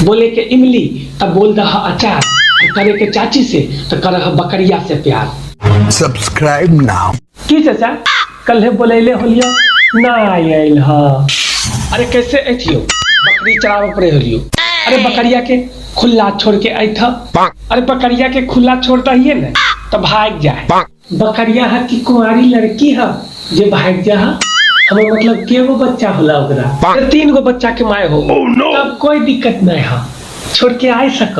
बोले के इमली तब बोल दह अचार, करे के चाची से तो करह बकरिया से प्यार। Subscribe now. की चाचा कल बोलैले होलियो ना आयल ह? अरे कैसे ऐथियो, बकरी चरावे पड़े होलियो। अरे बकरिया के खुला छोड़ के ऐथ, अरे बकरिया के खुला छोड़ता ही है ना तो भाग जाए। बकरिया है कि कुंवारी लड़की है जे भाग जा है? हमें मतलब के गो बच्चा होला ओकरा? अरे 3 गो बच्चा के my हो। Oh, no. तब कोई दिक्कत नहीं है, छोड़ के आ सक।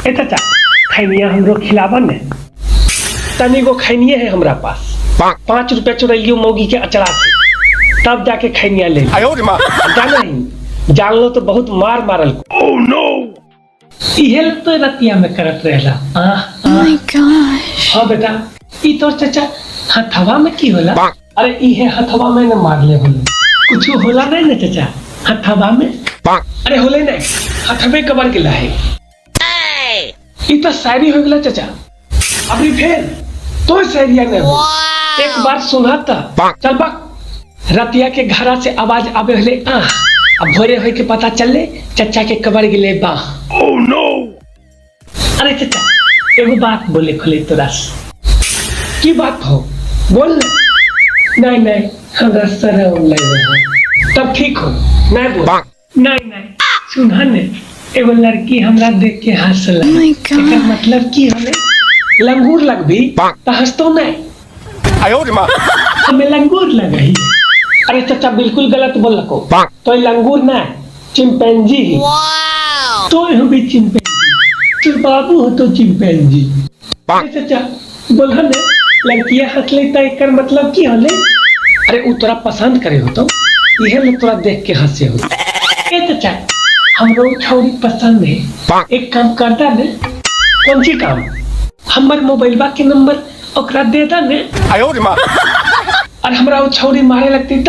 ए चाचा खैनिया हमरो खिलावा ने, तनी गो खैनिए है हमरा पास। 5 रुपया चुरैलियो मौगी के अचरा से, तब जाके खैनिया ले। जाना ही जान लो तो बहुत मार मारल। Oh, no. इहे तो रतिया में करत रहला। Oh my gosh. हाँ बेटा, ई तोर चाचा हथवा में की होला? अरे इहे हथवा में न मारले होले, कुछ होला नहीं ना चाचा हथवा में। अरे होले नहीं, हथवे कबर गिला है। ई तो शायरी हो गला चाचा। अभी फिर तो शायरिया नहीं हो। एक बार सुना था, चल बक। रतिया के घरा से आवाज आवे हले आह, अब भोरे होए के पता चले चाचा के कबर गिले बाह। Oh, no. अरे चाचा एगो बात बोले खोले तोरा से। की बात हो बोल ना। नहीं नहीं हमरा शरम लग रहा है। तब ठीक हो, नहीं बोल। नहीं नहीं सुना ने, एगो लड़की हमरा देख के हंसला। Oh my एकर God. मतलब की होले? लंगूर लगबी त हंसतो नहीं। हमें लंगूर लगही। अरे चाचा बिल्कुल गलत बोलको, तो लंगूर ना चिंपैंजी ही। तो हम भी चिंपैंजी, तोर बाबू हो तो चिंपैंजी। अरे चाचा बोल ने, लड़कियां हंसले त एकर मतलब की होले? अरे उ तोरा पसंद करे हो तो इहे ले तोरा देख के हंसे हो। ए चाचा हमरो छौरी पसंद है, एक काम करता ने। कौन सी काम? हमर मोबाइलबा के नंबर ओकरा दे दा ने। और हमरा वो छौरी मारे लगती त?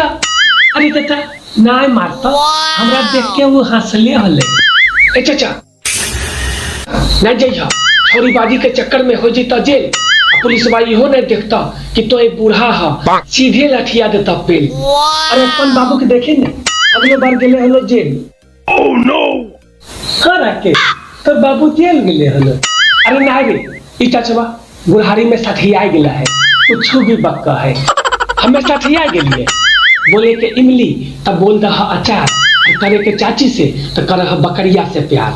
अरे चाचा ना मारता, हमरा देख के वो हंसले हले। ए चाचा नहीं जइह, छौरी बाजी के चक्कर में हो जइता जेल, आ पुलिस वाली इहो नहीं देखता कि तो ए बूढ़ा ह, सीधे लठिया देता पेल। अरे अपन बाबू के देखे ने अगले बार गेले हलो जेल। Oh, no. हाँ राकेश तो बाबू जेल गेले हलो। अरे ना रे ई चाचवा बुढ़ारी में सठिया गेला है, कुछ भी बक्का है। हमें सठिया गेलिए। बोले के इमली तब बोल दह अचार, करे के चाची से तो करह बकरिया से प्यार।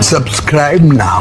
Subscribe now.